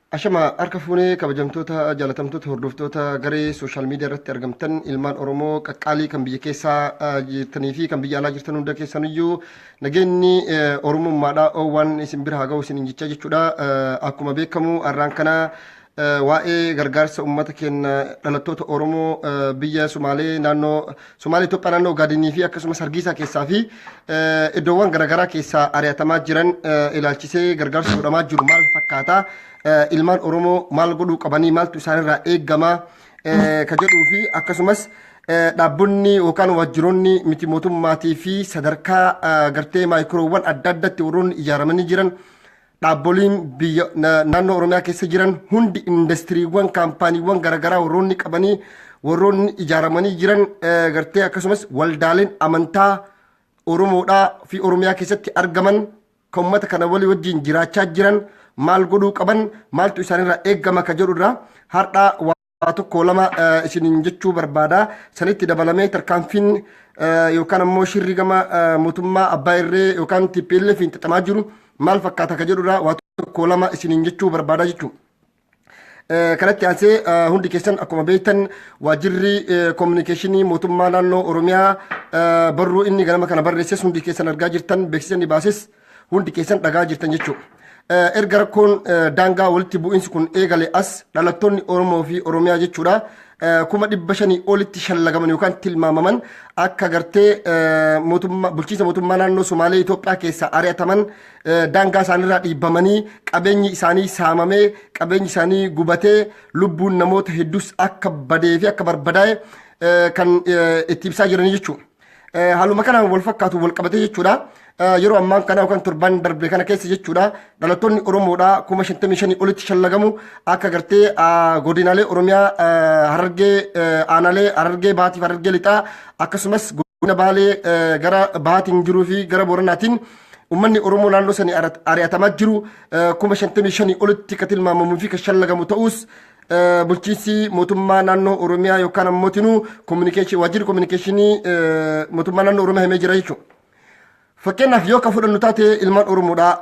Ashama harka fuunee, kabajamtoota, jaalatamtoota, hordoftoota garee social media irratti argamtan, ilmaan Oromoo qaqqaalii kan biyya keessaa jirtanii fi kan biyya alaa jirtan, hunda keessaniyyuu nageenyi Oromummaadha waan isin bira haa ga'u isin jechaa jechuudha. Akkuma beekamu, har'aan kana waa'ee gargaarsa uummata keenya dhalattoota Oromoo biyya Sumaalee, naannoo Sumaalee Itoophiyaa, naannoo Ogaadinii fi akkasumas Hargeysaa keessaa fi iddoowwan garaagaraa keessaa ari'atamaa jiran ilaalchisee gargaarsa godhamaa jiru maal fakkaata? Ilmaan Oromoo maal godhuu qabanii? Maaltu isaanirraa eegama ka jedhuu fi akkasumas dhaabbonni yookaan waajjiroonni miti mootummaatii fi sadarkaa gartee maayikirooowwan adda addaatti warroonni ijaaramanii jiran, dhaabboliin biyya naannoo Oromiyaa keessa jiran hundi, indastiriiwwan, kaampaaniiwwan garaagaraa warroonni qabanii, warroonni ijaaramanii jiran gartee, akkasumas waldaaleen amantaa Oromoodhaa fi Oromiyaa keessatti argaman kan uummata kana walii wajjin jiraachaa jiran maal godhuu qaban, maaltu isaanirraa eeggama ka jedhurraa har'a waa tokko lama isiniin jechuu barbaada. Sanitti dabalamee tarkaanfiin yookaan ammoo shirri gama mootummaa abbaa irree yookaan TPLF hin xaxamaa jiru maal fakkaata ka jedhurraa waa tokko lama isiniin jechuu barbaada jechuudha. Kanatti aansee, hundi keessan akkuma beektan, waajjirri koominikeeshinii mootummaa naannoo Oromiyaa barruu inni ganama kana barreesses hundi keessan argaa jirtan, beeksisa inni baases hundi keessan dhagaa jirtan jechuudha. Erga rakkoon daangaa walitti bu'iinsi kun eegale as dhalattoonni Oromoo fi Oromiyaa jechuudha 500,000 olitti shallagaman yookaan tilmaamaman akka gartee mootummaa, bulchiinsa mootummaa naannoo Sumaalee Itoophiyaa keessaa ari'ataman, daangaa isaaniirraa dhiibbamanii, qabeenyi isaanii saamamee, qabeenyi isaanii gubatee, lubbuun namoota hedduus akka badee fi akka barbadaa'e kan itti ibsaa jiranii jechuudha. Haaluma kanaan wal fakkaatu wal qabatee jechuudha. Yeroo ammaan kana yookaan torban darbe kana keessa jechuudha, dhalattoonni Oromoodhaa 55,000 olitti shallagamu akka gartee godinaalee Oromiyaa, Harargee, aanaalee Harargee Bahaatiif Harargee Lixaa, akkasumas godina Baalee gara Bahaatiin jiruu fi gara Booranaatiin uummanni Oromoo naannoo sanii ari'atamaa jiru 55,000 olitti kan tilmaamamuu fi kan shallagamu ta'us bulchiinsi mootummaa naannoo Oromiyaa yookaan ammoo tinuu waajjirri koominikeeshinii mootummaa naannoo Oromiyaa himee jira jechuudha. Fakkeenyaaf, yoo ka fudhannu taate, ilmaan Oromoodhaa,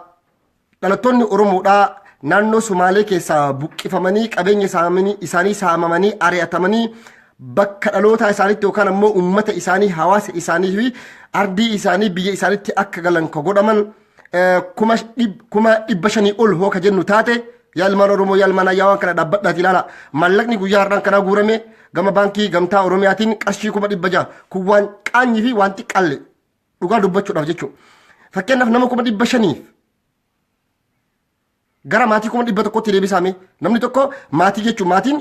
dhalattoonni Oromoodhaa naannoo Sumaalee keessaa buqqifamanii, qabeenya isaanii saamamanii, ari'atamanii, bakka dhaloota isaaniitti yookaan ammoo uummata isaanii, hawaasa isaanii fi ardii isaanii, biyya isaaniitti akka galan ka godhaman 500,000 ol hoo ka jennu taate, yaa ilmaan Oromoo, yaa ilmaan ayyaa, waan kana dhaabbadhaati ilaala. Maallaqni guyyaa har'aan kanaa guurame gama Baankii Gamtaa Oromiyaatiin qarshii 600,000 kun waan qaanyii fi waan xiqqaalle dhugaa dubbachuudhaaf jechuudha. Fakkeenyaaf, nama 500,000f gara maatii 100,000tti deebisaame. Namni tokko maatii jechuun maatiin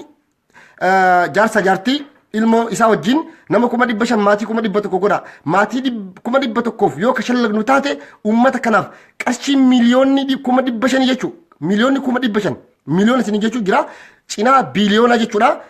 jaarsa, jaartii, ilmoo isaa wajjin nama 500,000, maatii 100,000 godha. Maatii 100,000f yoo ka shallagnu taate, uummata kanaaf qarshii miliyoonni 500,000 jechuudha. Miliyoonni 500,000, miliyoona isin jechuu jira, cinaa biiliyoona jechuudha.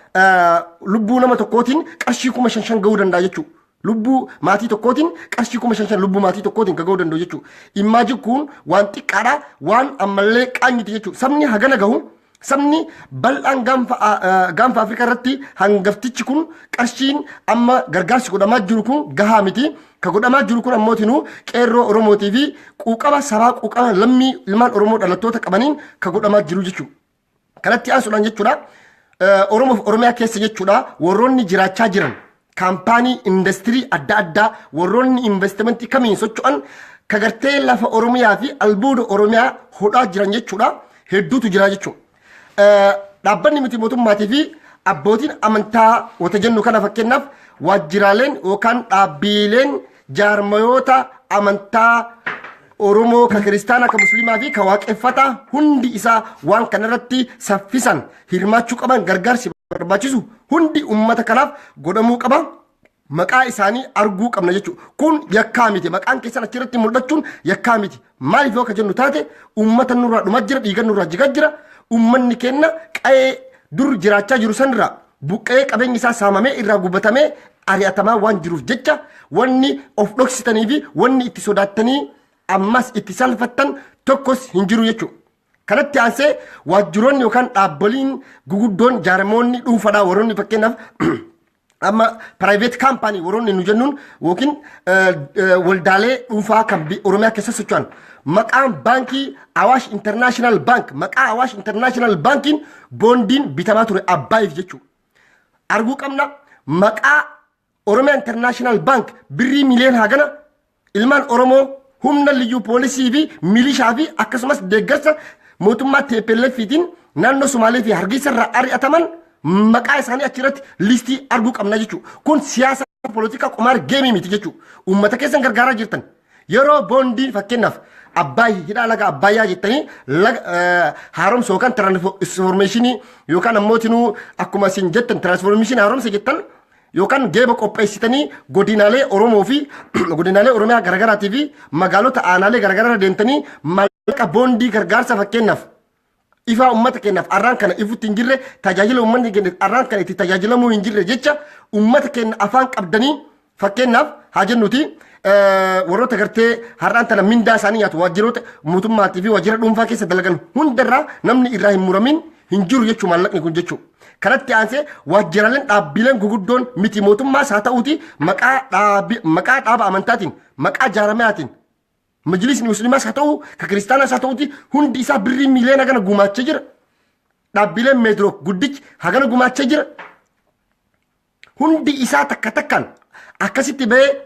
Lubbuu nama tokkootiin qarshii 5,000 gahuu danda'a jechuudha. Lubbuu maatii tokkootiin qarshii 5,000 lubbuu maatii tokkootiin ka gahuu danda'u jechuudha. Imagine, kun waan xiqqaadha, waan ammallee qaanyiti jechuudha. Sabni hagana gahu, sabni bal'aan gaanfa Afrikaa irratti hangaftichi kun, qarshiin amma gargaarsi godhamaa jiru kun gahaa miti. Ka godhamaa jiru kun ammootinuu qeerroo Oromootii fi quuqama sabaa, quuqama lammii ilmaan Oromoo dhalattoota qabaniin ka godhamaa jiru jechuudha. Kanatti aansuudhaan jechuudha, Oromoof Oromiyaa keessa jechuudha warroonni jiraachaa jiran, kaampaanii indastirii adda addaa, warroonni investimentii kamiin socho'an, ka gartee lafa Oromiyaa fi albuuda Oromiyaa hodhaa jiran jechuudha, hedduutu jira jechuudha. Dhaabbanni miti mootummaatii fi abbootiin amantaa wata jennu kana, fakkeenyaaf, waajjiraaleen yookaan dhaabbiileen jaarmayoota amantaa Oromoo, ka kiristaanaa, ka musliimaa fi ka waaqeffataa, hundi isaa waan kanarratti saffisan hirmaachuu qaban. Gargaarsi barbaachisu hundi ummata kanaaf godhamuu qaba. Maqaa isaanii arguu qabna jechuudha. Kun yakkaa miti. Maqaan keessan achirratti mul'achuun yakkaa miti. Maaliif yoo ka jennu taate, ummata nurraa dhumaa jira, dhiiga nurraa jigaa jira. Uummanni keenya qa'ee dur jiraachaa jiru sanirraa buqqa'ee, qabeenyi isaa saamamee, irraa gubatamee, ari'atamaa waan jiruuf jecha, wanni of dhoksitanii fi wanni itti sodaattanii ammas itti salfattan tokkos hin jiru jechuudha. Kanatti aansee, waajjiroonni yookaan dhaabboliin guguddoon, jaarmoonni dhuunfaadhaa, warroonni fakkeenyaaf Amma private company warroonni nu jennuun yookiin waldaalee dhuunfaa kan Oromiyaa keessa socho'an, maqaan baankii Awaash International Bank, maqaa Awaash International Bankiin boondiin bitamaa ture Abbaayiif jechuudha. Arguu qabna. Maqaa Oromiyaa International Bank birrii miliyoona hagana ilmaan Oromoo humna liyyuu poolisii fi milishaa fi akkasumas deeggarsa mootummaa TPLFtiin naannoo Sumaalee fi Hargeysa irraa ari'ataman maqaa isaanii achirratti listii arguu qabna jechuudha. Kun siyaasa poolitikaa qumaar geemii miti jechuudha. Uummata keessan gargaaraa jirtan. Yeroo boondiin fakkeenyaaf Abbaay, hidhaa laga Abbaayyaa jettanii laga haaromsa yookaan transformationii yookaan ammootinuu akkuma isin jettan transformationii haaromsa jettan yookaan geeba qopheessitanii godinaalee Oromoo fi godinaalee Oromiyaa garaagaraatii fi magaalota aanaalee garaagaraa deemtanii maallaqa boondii gargaarsa, fakkeenyaaf ifaa uummata keenyaaf arraan kana ifutti hin jirre, tajaajila uummanni keenya arraan kana itti tajaajilamuu hin jirre jecha uummata keenya afaan qabdanii, fakkeenyaaf haa jennuti, warroota gartee har'aan tana mindaa isaanii nyaatu waajjiroota mootummaatii fi waajjira dhuunfaa keessa dalagan hundarraa namni irraa hin muramin hin jiru jechuu maallaqni kun jechuu. Kanatti aansee waajjiraaleen dhaabbileen guguddoon miti mootummaas haa ta'uuti maqaa dhaaba amantaatiin, maqaa jaaramiyaatiin, majlisni musliimaas haa ta'u, ka kiristaanaas haa ta'uuti, hundi isaa birrii miliyoona kana gumaachee jira. Dhaabbileen Meedirook guddichi hagana gumaachee jira. Hundi isaa takka takkaan akkasitti bahee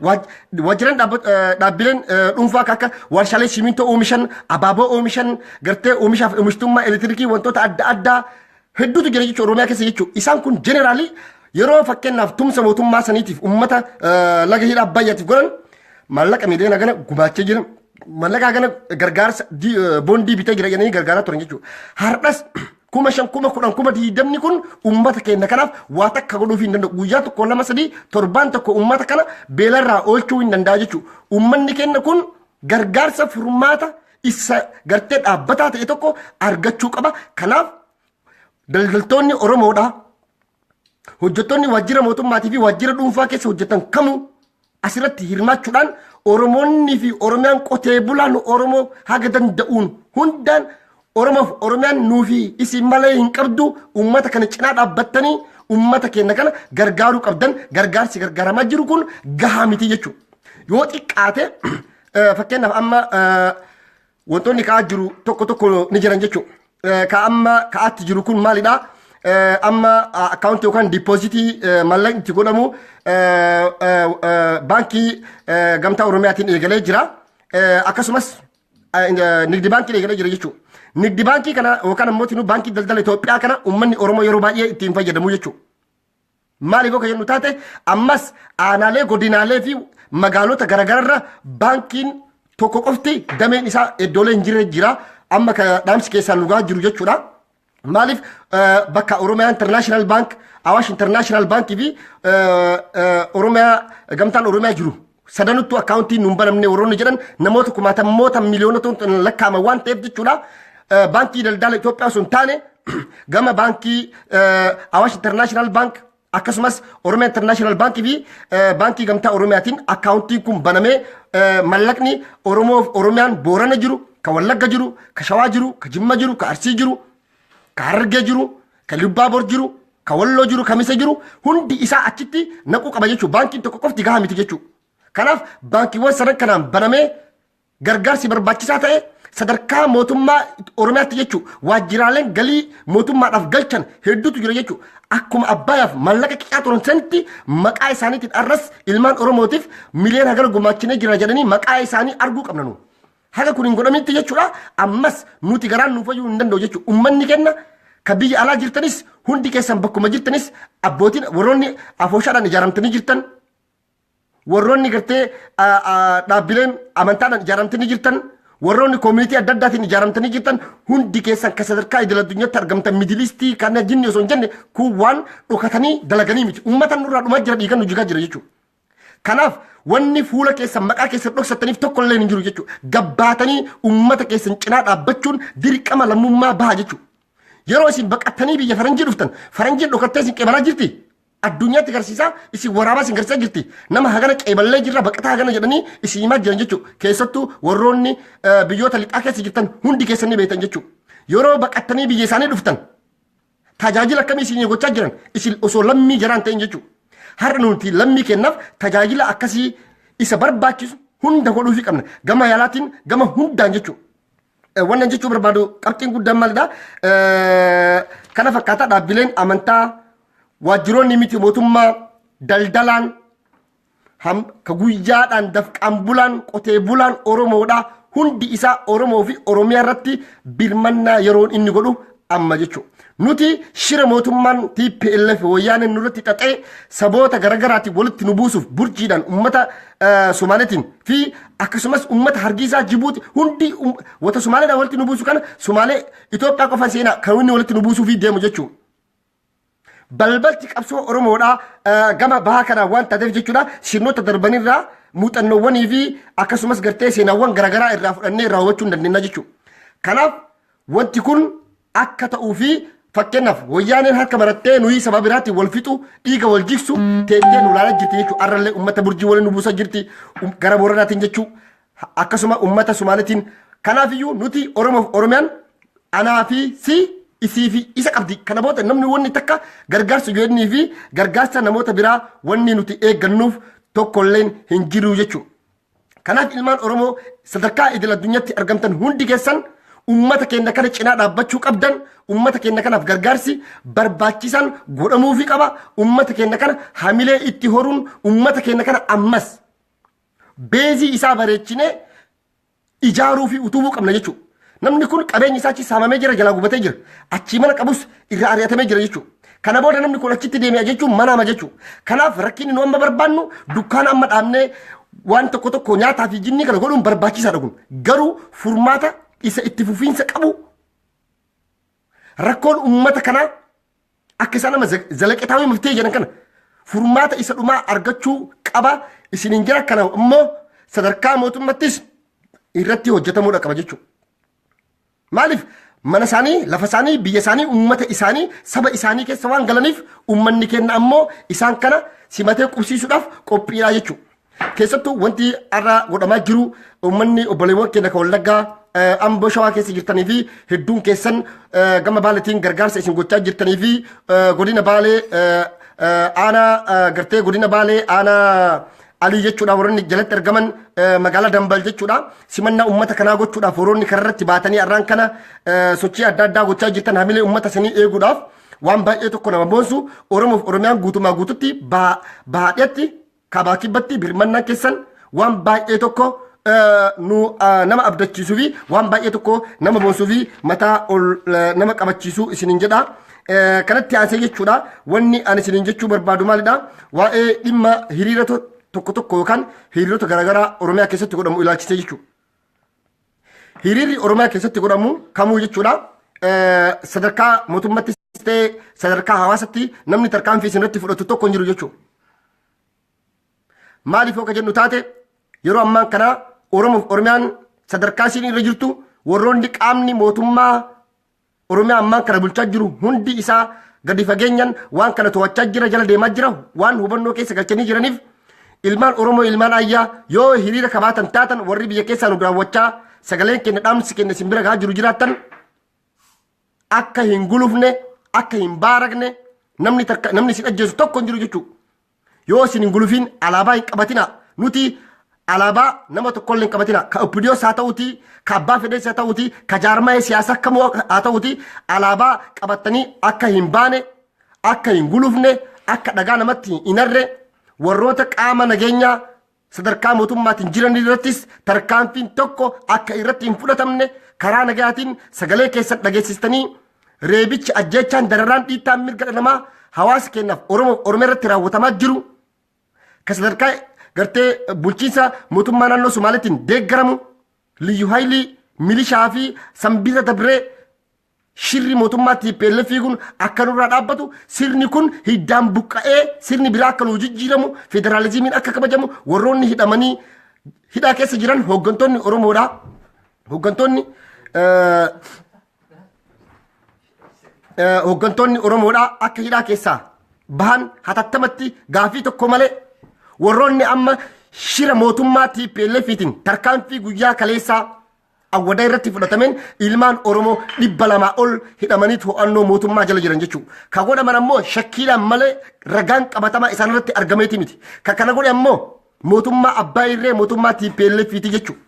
waajjiraan dhaabbileen dhuunfaa akka warshaalee simintoo oomishan, abaaboo oomishan, gartee oomishaaf oomishtummaa elektirikii wantoota adda addaa hedduutu jira jechuudha Oromiyaa keessa jechuudha. Isaan kun generally yeroo fakkeenyaaf tumsa mootummaa saniitiif uummata laga hidha Abbayyaatiif godhan maallaqa miliyoona gana gumaachee jira. Maallaqa gana gargaarsa boondii bitee jira jedhanii gargaaraa turan jechuudha. Har'as 5,000, 10,000, 20,000 kun uummata keenya kanaaf waa takka godhuuf hin danda'u. Guyyaa tokko, lama, sadii, torbaan tokko uummata kana beelarraa oolchuu hin danda'a jechuudha. Uummanni keenya kun gargaarsa furmaata isa gartee dhaabbataa ta'e tokko argachuu qaba. Kanaaf daldaltoonni Oromoodha. Hojjettoonni waajjira mootummaatii fi waajjira dhuunfaa keessa hojjetan kamuu asirratti hirmaachuudhaan Oromoonni fi Oromiyaan, qotee bulaan Oromoo haga danda'uun hundaan Oromoof Oromiyaan nuufi isin malee hin qabdu, uummata kana cinaa dhaabbattanii uummata keenya kana gargaaruu qabdan. Gargaarsi gargaaramaa jiru kun gahaa miti jechuudha. Yoo xiqqaate fakkeenyaaf amma wantoonni ka'aa jiru tokko tokko ni jiran jechuudha. Ka amma ka'aatti jiru kun maalidha? Amma akkaawuntii yookaan depositii maallaqni itti godhamu baankii Gamtaa Oromiyaatiin eegalee jira. Akkasumas nigdi baankiin eegalee jira jechuudha. Nigdi baankii kana yookaan ammoo baankii daldala Itoophiyaa kana uummanni Oromoo yeroo baay'ee ittiin fayyadamu jechuudha. Maaliif akka jennu taate, ammas aanaalee, godinaalee fi magaalota garaagaraa baankiin tokko qofti dameen isaa iddoolee hin jirre jira. Amma ka dhaamsi keessaan dhugaa jiru jechuudha. Maaliif bakka Oromiyaa International Bank, Awaash International Bank fi Oromiyaa Gamtaan Oromiyaa jiru. Sadanuttuu akkaawuntii nuun banamne warroonni jedhan namoota kumaatamoota miliyoonota lakkaa'aman waan ta'eef jechuudha. Baankii daldala Itoophiyaa osoo hin taane gama baankii Awaash International Bank, akkasumas Oromiyaa International Bank fi baankii Gamtaa Oromiyaatiin akkaawuntiin kun banamee mallaqni Oromoof Oromiyaan Boorana jiru, ka Wallagga jiru, ka Shawaa jiru, ka Jimma jiru, ka Arsii jiru, ka Harargee jiru, ka Lubbaabor jiru, ka Walloo jiru, ka Mise jiru hundi isaa achitti naquu qaba jechuudha. Baankiin tokko qofti gahaa miti jechuudha. Kanaaf baankiiwwan sadan kanaan banamee gargaarsi barbaachisaa ta'e sadarkaa mootummaa Oromiyaatti jechuudha. Waajjiraaleen galii mootummaadhaaf galchan hedduutu jira jechuudha. Akkuma Abbayaaf maallaqa qicaa turan sanitti maqaa isaaniitiin arras ilmaan Oromootiif miliyoona hagana gumaachinee jira jedhanii maqaa isaanii arguu qabna nu. Haga kun hin godhamitti jechuudha. Ammas nuti garaan nuuf fayyuu hin danda'u jechuudha. Uummanni kenna ka biyya alaa jirtanis hundi keessan bakkuma jirtanis, abbootiin warroonni afooshaadhaan ijaaramtanii jirtan, warroonni gartee dhaabbileen amantaadhaan ijaaramtanii jirtan, warroonni community adda addaatiin ijaaramtanii jirtan hundi keessan ka sadarkaa idil addunyaatti argamtan, Middle Eastii kana jinni osoo hin jenne, kun waan dhokatanii dalaganii miti. Uummata nurraa dhumaa jira, dhiigan nu jigaa jira jechuudha. Kanaaf wanni fuula keessan maqaa keessan dhoksattaniif tokko illee hin jiru jechuudha. Gabbaatanii uummata keessan cinaa dhaabbachuun dirqama lammummaa baha jechuudha. Yeroo isin baqattanii biyya faranjii dhuftan, faranjiin dhokattee isin qeebalaa jirti. Addunyaatti garsiisaa isin waraabaa isin garsiisaa jirti. Nama hagana qeeballee jirra, baqataa hagana jedhanii isin himaa jiran jechuudha. Keessattuu warroonni biyyoota lixaa keessa jirtan hundi keessan ni beektan jechuudha. Yeroo baqattanii biyya isaanii dhuftan tajaajila akkamii isin gochaa jiran isin osoo lammii jaraan ta'in jechuudha. Har'a nuti lammii kennaaf tajaajila akkasii isa barbaachisu hunda godhuufii qabna. Gama yaalaatiin, gama hundaan jechuudha. Wannan jechuu barbaadu qabxiin guddaan maalidha? Kana fakkaataa dhaabbileen amantaa, waajjiroonni miti mootummaa, daldalaan, ka guyyaadhaan dafqaan bulaan, qotee bulaan Oromoodha. Hundi isaa Oromoo fi Oromiyaa irratti birmannaa yeroon inni godhu amma jechuudha. Nuti shira mootummaan TPLF wayyaaneen nurratti xaxee saboota garaagaraatiin walitti nu buusuuf burjiidhaan uummata Somaaliitiin fi akkasumas uummata Hargeysaa, Jibuuti hundi wata Somaaliidhaan walitti nu buusu kana Somaalee Itoophiyaa qofa seenaa kan inni walitti nu buusuuf deemu jechuudha. Balbalti qabsoo Oromoodhaa gama bahaa kanaa waan taateef jechuudha, sirnoota darbanirraa muuxannoowwanii fi akkasumas gartee seenaawwan garaagaraa irraa fudhannee irraa hubachuu hin dandeenya jechuudha. Kanaaf wanti kun akka ta'uu fi fakkeenyaaf wayyaaneen harka marattee nuyi saba biraatti wal fixu, dhiiga wal jigsu teettee nu ilaalaa jirti jechuudha. Arrallee uummata burjii waliin nu buusaa jirti gara Booranaatiin jechuudha. Akkasuma uummata Somaaliitiin. Kanaafiyyuu nuti Oromoof Oromiyaan anaa fi si, isii fi isa qabdi. Kana booda namni wanni takka gargaarsa UN fi gargaarsa namoota biraa wanni nuti eeggannuuf tokkolleen hin jiru jechuudha. Kanaaf ilmaan Oromoo sadarkaa idil addunyaatti argamtan hundi keessan uummata keenya kana cinaa dhaabbachuu qabdan. Uummata keenya kanaaf gargaarsi barbaachisan godhamuufii qaba. Uummata keenya kana hamilee itti horuun, uummata keenya kana ammas beezii isaa bareechinee ijaaruu fi utubuu qabna jechuudha. Namni kun qabeenya isaa achi saamamee jira, jalaa gubatee jira. Achii mana qabus irraa ari'atamee jira jechuudha. Kana booda namni kun achitti deemee jechuun manaama jechuudha. Kanaaf rakkinni nu amma barbaannu dukkaana amma dhaabnee waan tokko tokko nyaataa fi jinnii kana godhuun barbaachisaadha kun. Garuu furmaata isa itti fufiinsa qabu, rakkoon uummata kanaa akka isaan nama zalaqetaawii maftee jedhan kana furmaata isa dhumaa argachuu qaba isiniin jira. Kana immoo sadarkaa mootummaattis irratti hojjetamuudha qaba jechuudha. Maaliif mana isaanii, lafa isaanii, biyya isaanii, uummata isaanii, saba isaanii keessa waan galaniif uummanni keenya ammoo isaan kana simatee qubsiisuudhaaf qophiidha jechuudha. Keessattuu wanti har'a godhamaa jiru, uummanni obboleewwan keenya kan Wallaggaa, Amboo, Shawaa keessa jirtanii fi hedduun keessan gama Baaleetiin gargaarsa isin gochaa jirtanii fi godina Baalee aanaa gartee godina Baalee aanaa Alii jechuudha, warroonni jalatti argaman magaalaa Dambal jechuudha, simannaa uummata kanaa gochuudhaaf warroonni kararratti baatanii har'aan kana sochii adda addaa gochaa jirtan, hamilee uummata sanii eeguudhaaf waan baay'ee tokko nama boonsu. Oromoof Oromiyaan guutumaa guututti baadhiyatti kaabaa kibbatti birmannaa keessan waan baay'ee tokko nu nama abdachiisuu fi waan baay'ee tokko nama boonsuu fi mataa ol nama qabachiisuu isiniin jedha. Kanatti aansee jechuudha, wanni ani isiniin jechuu barbaadu maalidha? Waa'ee dhimma hiriira tokko tokko yookaan hiriirota garaagaraa Oromiyaa keessatti godhamu ilaalchisee jechuudha. Hiriirri Oromiyaa keessatti godhamu kamuu jechuudha, sadarkaa mootummaattis ta'e sadarkaa hawaasatti namni tarkaanfii isinirratti fudhatu tokko hin jiru jechuudha. Maaliif yoo ka jennu taate, yeroo ammaan kana Oromoof Oromiyaan sadarkaa isiin irra jirtu, warroonni qaamni mootummaa Oromiyaa ammaan kana bulchaa jiru hundi isaa gadi fageenyaan waan kana to'achaa jira, jala deemaa jira waan hubannoo keessa galchanii jiraniif, ilmaan Oromoo, ilmaan ayyaa, yoo hiriira kabaatan taatan, warri biyya keessaa nu daawwachaa sagaleen keenya, dhaamsi keenya isin bira gahaa jiru jiraattan, akka hin gulufne, akka hin baaragne, namni takka namni isin ajjeesu tokko hin jiru jechuudha. Yoo isin hin gulufiin alaabaa hin qabatina. Nuti alaabaa nama tokkollee hin qabatina. Ka OPDOs haa ta'uti, ka abbaa fedhees haa ta'uti, ka jaarmaya siyaasaa kamuu haa ta'uti, alaabaa qabattanii akka hin baane, akka hin gulufne, akka dhagaa namatti hin harre, warroota qaama nageenyaa sadarkaa mootummaatiin jiran irrattis tarkaanfiin tokko akka irratti hin fudhatamne, karaa nagaatiin sagalee keessan dhageessistanii reebichi, ajjeechaan, dararaan, dhiittaan mirga dhala namaa hawaasa keenyaaf Oromoo Oromiyaa irratti raawwatamaa jiru ka sadarkaa gartee bulchiinsa mootummaa naannoo Somaaliitiin deeggaramu, liyyu haayilii milishaa fi sanbiira dabree shirri mootummaa TPLF kun akka nurraa dhaabbatu, sirni kun hiddaan buqqa'ee sirni biraa akka nuu jijjiiramu, federaalizimiin akka kabajamu, warroonni hidhamanii hidhaa keessa jiran hooggantoonni Oromoodha. Hooggantoonni Oromoodha akka hidhaa keessaa bahan hatattamatti gaafii tokko malee, warroonni amma shira mootummaa TPLFiitiin tarkaanfii guyyaa kaleessaa Awwadaa irratti fudhatameen ilmaan Oromoo 200 ol hidhamanii to'annoo mootummaa jala jiran jechuudha. Ka godhaman ammoo shakkiidhaan malee ragaan qabatamaa isaan irratti argameeti miti. Ka kana godhe ammoo mootummaa abbaa irree, mootummaa TPLF ti jechuudha.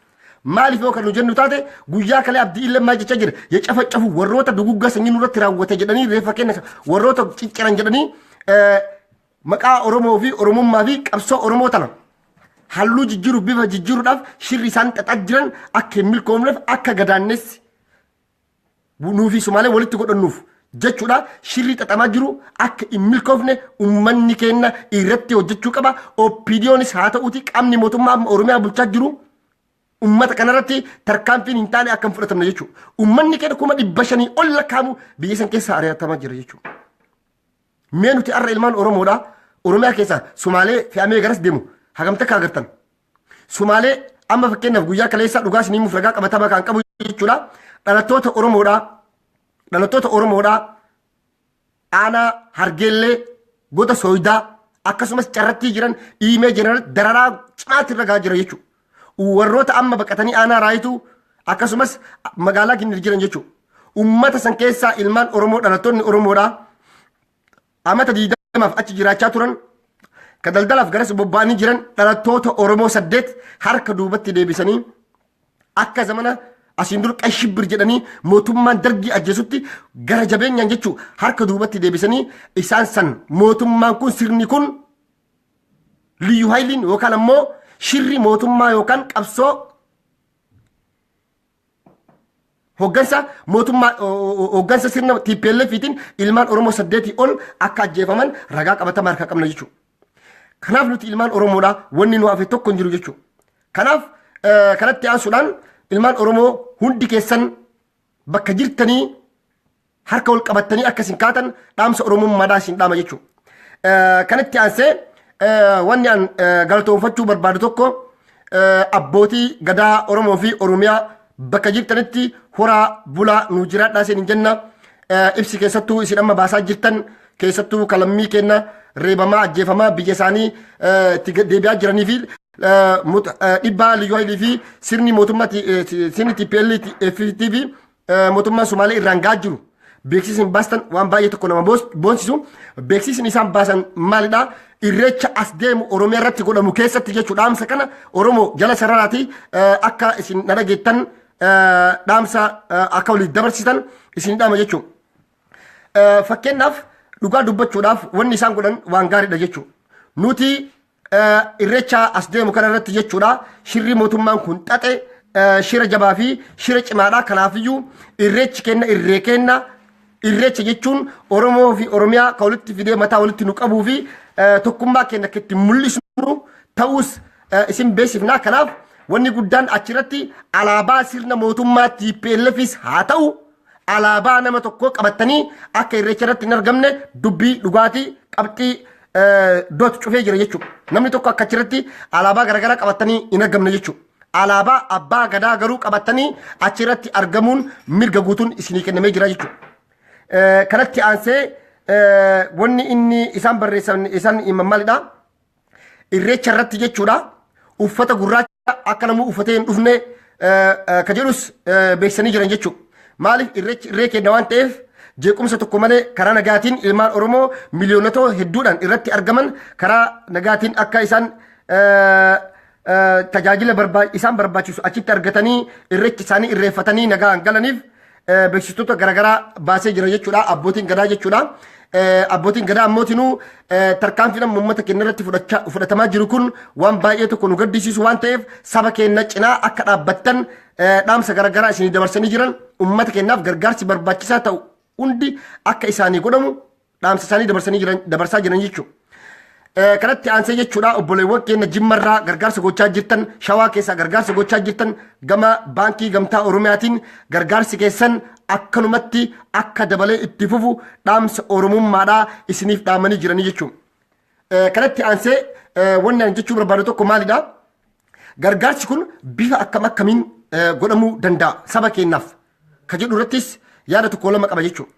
Maaliif yoo kan nu jennu taate, guyyaa kalee Abdii Illee maal jechaa jira? Yacafacafu warroota duguggaa sanyii nurratti raawwate jedhanii reeffa kenna warroota cicciran jedhanii maqaa Oromoo fi Oromummaa fi qabsoo Oromoo tana halluu jijjiiruuf, bifa jijjiiruudhaaf shirri isaan xaxaa jiran akka hin milkoomneef, akka gadaannessi nuufi Sumaalee walitti godhannuuf jechuudha. Shirri xaxamaa jiru akka hin milkoofne uummanni keenya irratti hojjechuu qaba. OPDOnis haa ta'uuti, qaamni mootummaa amma Oromiyaa bulchaa jiru ummata kanarratti tarkaanfiin hin taane akka hin fudhatamne jechuudha. Uummanni keenya 500,000 ol lakkaa'amu biyya san keessa ari'atamaa jira jechuudha. Mee nuti har'a ilmaan Oromoodha. Oromiyaa keessa Sumaalee fe'amee garas deemu hagam takka agartan? Sumaalee amma fakkeenyaaf guyyaa kaleessaa, dhugaa isinii himuuf ragaa qabatamaa kan qabu jechuudha. Dhalattoota Oromoodha. Dhalattoota Oromoodha. Aanaa Hargeellee, goda Sooyidaa, akkasumas carrattii jiran, dhiimee jiran dararaa cimaatti irra gahaa jira jechuudha. Warroota amma baqatanii aanaa Raayituu akkasumas magaalaa Ginnir jiran jechuudha. Uummata san keessaa ilmaan Oromoo, dhalattoonni Oromoodha. Amata 20f achi jiraachaa turan, ka daldalaaf garas bobba'anii jiran dhalattoota Oromoo saddeet harka duubatti deebisanii akka zamana asiin dur qay shibbir jedhanii mootummaan Dargii ajjeesutti gara jabeenyaan jechuu harka duubatti deebisanii isaan san mootummaan kun, sirni kun, liyyu hayliin yookaan ammoo shirri mootummaa yookaan qabsoo hoggansa mootummaa, hoggansa sirna TPLFtiin ilmaan Oromoo saddeetii ol akka ajjeefaman ragaa qabatamaa harkaa qabna jechuudha. Kanaaf nuti ilmaan Oromoodha, wanni nu hafe tokko hin jiru jechuudha. Kanaaf kanatti aansuudhaan ilmaan Oromoo hundi keessan bakka jirtanii harka wal qabattanii akka isin kaatan dhaamsa Oromummaadhaa isin dhaama jechuudha. Kanatti aansee wanni an galatoonfachuu barbaadu tokko, abbootii gadaa Oromoo fi Oromiyaa bakka jirtanitti horaa bulaa, nu jiraadhaa isin jenna. Ibsi keessattuu isin amma baasaa jirtan, keessattuu kalammii kenna reebamaa, ajjeefamaa, biyya isaanii itti deebi'aa jiranii fi dhibbaa liyyuu hayilii fi sirni mootummaa, sirni TPLF fi mootummaan Sumaalee irraan gahaa jiru. Beeksisni baastan waan baay'ee tokko nama boonsisu. Beeksisni isaan baasan maalidha? Irreecha as deemu Oromiyaa irratti godhamu keessatti jechuudha. Dhaamsa kana Oromoo jala sararaati akka isin na dhageettan, dhaamsa akka waliif dabarsitan isin dhaama jechuudha. Fakkeenyaaf, dhugaa dubbachuudhaaf wanni isaan godhan waan gaariidha jechuudha. Nuti irreecha as deemu kana irratti jechuudha, shirri mootummaan kun xaxe shira jabaa fi shira cimaadha. Kanaafiyyuu irreechi kenna, irree kenna. Irreecha jechuun Oromoo fi Oromiyaa kan walitti fidee mataa walitti nu qabuu fi tokkummaa keenya akka itti mul'isnu ta'us isin beeksifna. Kanaaf wanni guddaan achirratti alaabaa sirna mootummaa TPLFis haa ta'u, alaabaa nama tokkoo qabattanii akka irreecha irratti hin argamne dubbii dhugaatii qabxii doot cufee jira jechuudha. Namni tokko akka achirratti alaabaa garaagaraa qabattanii hin argamne jechuudha. Alaabaa abbaa gadaa garuu qabattanii achirratti argamuun mirga guutuun isinii kennamee jira jechuudha. Kanatti aansee wanni inni isaan barreessan, isaan himan maalidha? Irreecha irratti jechuudha, uffata gurraacha akka namni uffatee hin dhufne ka jedhus beeksisanii jiran jechuudha. Maaliif? Irreechi irree kenna waan ta'eef, jeequmsa tokko malee karaa nagaatiin ilmaan Oromoo miliyoonota hedduudhaan irratti argaman karaa nagaatiin akka isaan tajaajila isaan barbaachisu achitti argatanii, irreechi isaanii irreeffatanii nagaan galaniif beeksistoota garaagaraa baasee jira jechuudha, abbootiin gadaa jechuudha. Abbootiin gadaa ammootinuu tarkaanfiin amma uummata keenya irratti fudhatamaa jiru kun waan baay'ee tokko nu gaddisiisu waan ta'eef, saba keenya cinaa akka dhaabbattan dhaamsa garaagaraa isinii dabarsanii jiran. Uummata keenyaaf gargaarsi barbaachisaa ta'u hundi akka isaanii godhamu dhaamsa isaanii dabarsanii jiran, dabarsaa jiran jechuudha. Kanatti aansee jechuudha, obboleewwan keenya Jimmarraa gargaarsa gochaa jirtan, Shawaa keessaa gargaarsa gochaa jirtan, gama Baankii Gamtaa Oromiyaatiin gargaarsi keessan akkanumatti akka dabalee itti fufu dhaamsa Oromummaadhaa isiniif dhaamanii jiranii jechuudha. Kanatti aansee wanni ani jechuu barbaadu tokko maalidha? Gargaarsi kun bifa akkam akkamiin godhamuu danda'a saba keenyaaf ka jedhu irrattis yaada tokko lama qaba jechuudha.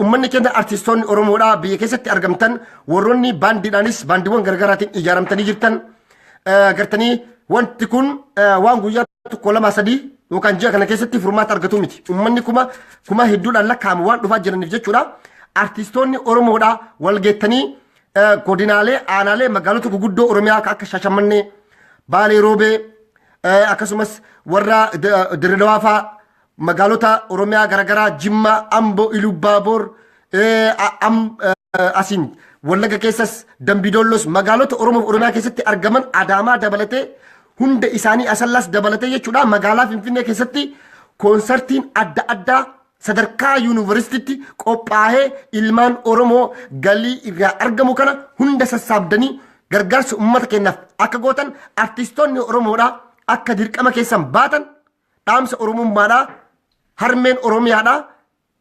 Uummanni keenya, artistoonni Oromoodhaa biyya keessatti argamtan, warroonni baandiidhaanis baandiiwwan garaagaraatiin ijaaramtanii jirtan, gartanii wanti kun waan guyyaa tokko, lama, sadii yookaan ji'a kana keessatti furmaata argatu miti. Uummanni kuma hedduudhaan lakkaa'amu waan dhufaa jiraniif jechuudha. Artistoonni Oromoodhaa walgeettanii godinaalee, aanaalee, magaalota guguddoo Oromiyaa akka Shashamannee, Baalee Roobee, akkasumas warra Dirredawaa fa'aa, magaalota Oromiyaa garaagaraa, Jimmaa, Amboo, Ilubbaaboor, asiin Wallaga keessas, Dambidoollos, magaalota Oromoo fi Oromiyaa keessatti argaman, Adaamaa dabalatee, hunda isaanii, Asallaas dabalatee jechuudha, magaalaa Finfinnee keessatti koonsartiin adda addaa sadarkaa yuunivarsiitiitti qophaa'ee ilmaan Oromoo galii irraa argamu kana hunda sassaabdanii gargaarsa uummata keenyaaf akka gootan, artistoonni Oromoodhaa akka dirqama keessan baatan dhaamsa Oromummaadhaa harmeen Oromiyaadhaa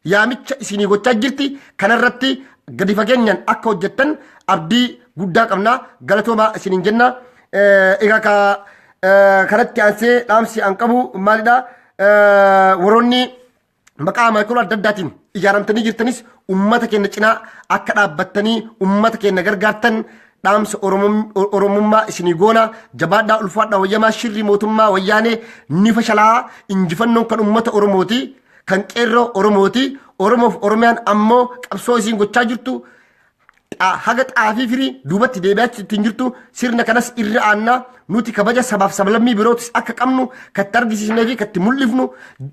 yaamicha isinii gochaa jirti. Kanarratti gadi fageenyaan akka hojjettan abdii guddaa qabna, galatoomaa isiniin jenna. Egaa ka kanatti aansee dhaamsi an qabu maalidha? Warroonni maqaa maayikiloo adda addaatiin ijaaramtanii jirtanis ummata keenya cinaa akka dhaabbattanii ummata keenya gargaartan dhaamsa Oromummaa isinii goona. Jabaadhaa, ulfaadhaa, wayyamaa. Shirri mootummaa Wayyaanee ni fashalaa. Injifannoon kan ummata Oromooti, kan qeerroo Oromooti. Oromoof Oromiyaan ammoo qabsoo isiin gochaa jirtu haga xaafii firii duubatti deebi'aa ittiin jirtu. Sirna kanas irra aannaa. Nuti kabaja sabaaf sablammii birootis akka qabnu katti argisiisnee fi katti mul'ifnu,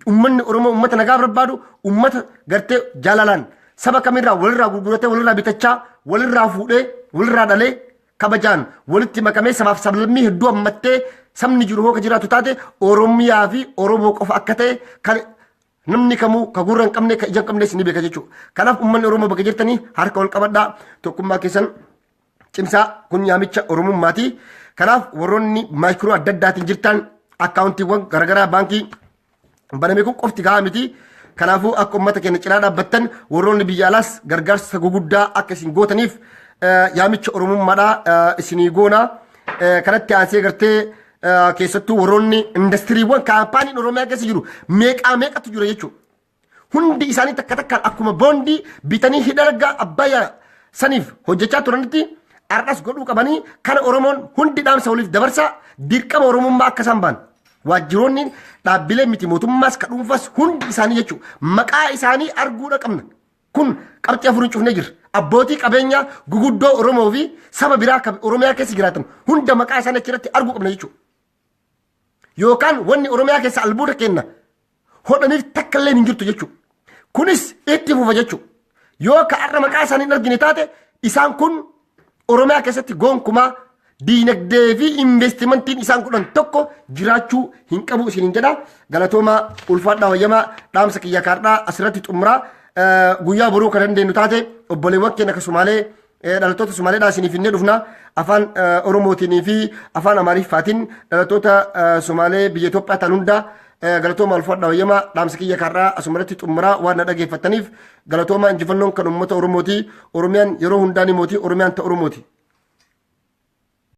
ummanni Oromoo ummata nagaa barbaadu, ummata gartee jaalalaan saba kamirraa walirraa gurguratee, walirraa bitachaa, walirraa fuudhee, walirraa dhalee, kabajaan walitti makamee, sabaaf sablammii hedduu hammattee sabni jiru hoo ka jiraatu taate, Oromiyaa fi Oromoo qofa akka ta'e kan namni kamuu ka gurra hin qabne, ka ija hin qabnes ni beeka jechuudha. Kanaaf uummanni Oromoo bakka jirtanii harka wal qabadhaa, tokkummaa keessan cimsaa, kun yaamicha Oromummaati. Kanaaf warroonni maayikiroo adda addaatiin jirtan, akkaawuntiiwwan garaagaraa baankii baname kun qofti gahaa miti. Kanaafuu akka uummata keenya cinaa dhaabbattan, warroonni biyya alaas gargaarsa guguddaa akka isin gootaniif yaamicha Oromummaadhaa isinii goona. Kanatti aansee gartee keessattuu warroonni indastiriiwwan kaampaaniin Oromiyaa keessa jiru meeqaa meeqatu jira jechuudha. Hundi isaanii takka takkaan akkuma boondii bitanii hidha laga Abbayyaa saniif hojjechaa turanitti har'as godhuu qabanii. Kana Oromoon hundi dhaamsa waliif dabarsaa, dirqama Oromummaa akka isaan ba'an. Waajjiroonni dhaabbilee miti mootummaas ka dhuunfaas hundi isaanii jechuudha. Maqaa isaanii arguudha qabna. Kun qabxii afurin cufnee jirra. Abbootii qabeenyaa guguddoo Oromoo fi saba biraa kan Oromiyaa keessa jiraatan hunda maqaa isaanii achirratti arguu qabna jechuudha. Yookaan wanni Oromiyaa keessa albuuda kenna hodhaniif takka illee hin jirtu jechuudha. Kunis itti fufa jechuudha. Yoo ka har'a maqaa isaanii hin argine taate, isaan kun Oromiyaa keessatti gonkumaa diinagdee fi investimentiin isaan godhan tokko jiraachuu hin qabu isiniin jedha. Galatoomaa, ulfaadhaa, wayyamaa. Dhaamsa kiyya kaardhaa asirratti xumuraa. Guyyaa boruu kan dandeenyu taate obboleewwan keenya akka Sumaalee, dhalattoota Sumaaleedhaa isiniif finnee dhufna. Afaan Oromootiin fi afaan Amaariffaatiin dhalattoota Sumaalee biyya Itoophiyaa ta'an hunda galatooma, ulfaadhaa, wayyamaa. Dhaamsa kiyya kaardhaa asumarratti xumuraa. Waan na dhageeffattaniif galatooma. Injifannoon kan uummata Oromooti. Oromiyaan yeroo hundaa ni mooti. Oromiyaan ta Oromooti.